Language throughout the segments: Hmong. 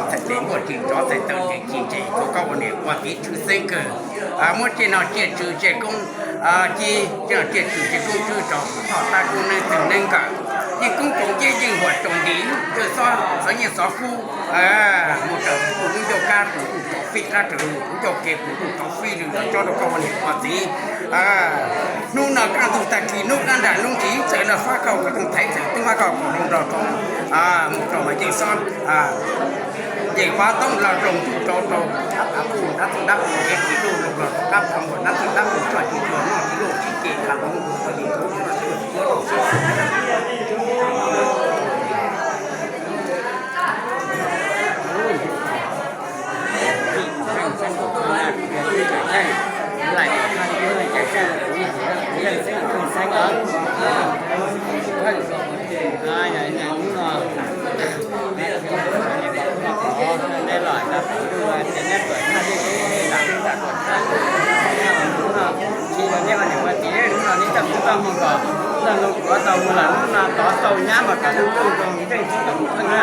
Txhais tes npuaj ris nrov, txhais taw ntses ci ntses, rau koj ua niam ua txiv tshwj xeeb kawg. Muab tsiaj no tsiaj tswv tsiaj koob ci, tsiaj no tsiaj tswv tsiaj koob tswb rau, thoj tab koob neeb txwg neeb nkawm, yeej koob tsoom yeeb yeej huam tsoom ntim, yawg xob xov yeej xov kub, mus raws kuv lub ncauj kab pus kuj tau fij, qab raws lus kuv ncauj ke pus kuj tau fij, lwm los tsob rau koj ua niam ua txiv. Hnub no kaj ntug tag kis, hnub qab nram lub ntsis, txawm los fab koj kom tooj thaiv, txawm tub fab koj kom zoo nrog rau, mus rau mas yeej xob yeej fab toob los zoo ntuj rau rau, dab txoov dab qus, dab txoov dab qus kev tsis luj los rau, dab txoov dab qus, dab txoov dab qus txoj kev tsis luj, noj tsis luj, sib ceg qab mus ua li tus Hnub no tsis yog nej ua niam ua txiv, hnub no neb coj kuv txoj hmoo kom txog loo kuav tau mus lawm, hnub no tov tau nyab mas kom lub ntuj zoo, teej txheeb kom pheej na,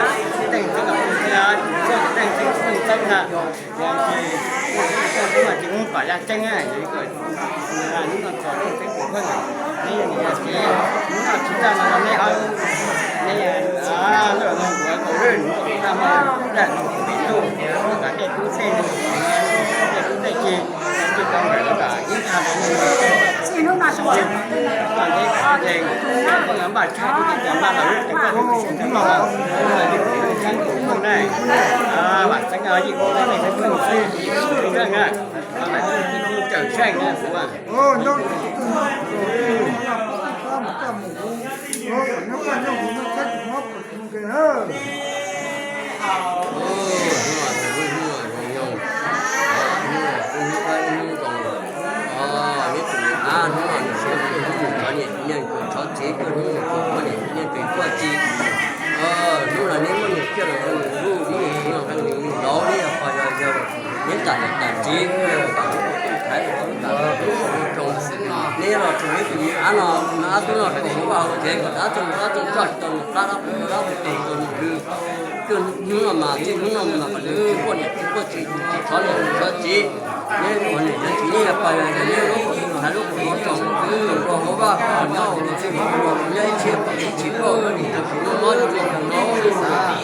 teej txheeb kom pheej thiab, tsuag teej txheeb pheej txeeb na. Yog tsis, hnub no tsis muaj pam yaj tseeb na, yog ib ko hnub no txog teej txheeb pheej, neb yog niam yog txiv, hnub no tsis txaj no neb, neb lwj loo kuav tau lwj, txaj no daj no pem ntuj, neb kom tej tub tej, tej tub tej ci, tej tau nkawd los kom ib txha rau nej, txij hnub no sawv tsees, neb pheej npaj tshaj tub tej cov npaj los lwj tej koj tus tus tus los, hnub no yog txheeb tus pheej ne, vam txheeb yim ua tej txheeb pheej xwb, tsis txheeb na, cawm seej na kuv. Hnub no hnub zoo, hnub no hnub zoo, neb tus me ab hnub no nws siab kawg, hnub nws thov niam nws thov txiv kawg, hnub nws pom poj niam nws pem poj txiv. Hnub no neb muab nws coj los ua nws luj, muab nws ua nws laus, neb yog pog yog yawg, neb tam niam tam txiv, neb yog tam lub tub thaiv los tam lub tub zoo, neb los rau neb tus me ab no, ab tub no rau hauv vaj hauv tsev kom dab tsi dab tsi txoj tsis tau nws plab, dab tsi dab tsi tau nws pw. Kawg hnub no mas txij hnub no mus mas kom nws tsis poj niam tsis poj txiv, tsis thov niam tsis thov txiv. Neb ua niam yog txiv, neb yog pog yog yawg, neb lub qhov muag tsoom, tsoom rau hauv vaj kom nyob ua txij hauv vaj, nyob ib txhia kom ib txhis koj ua niam yog txiv, noj nyob rau txij hauv vaj,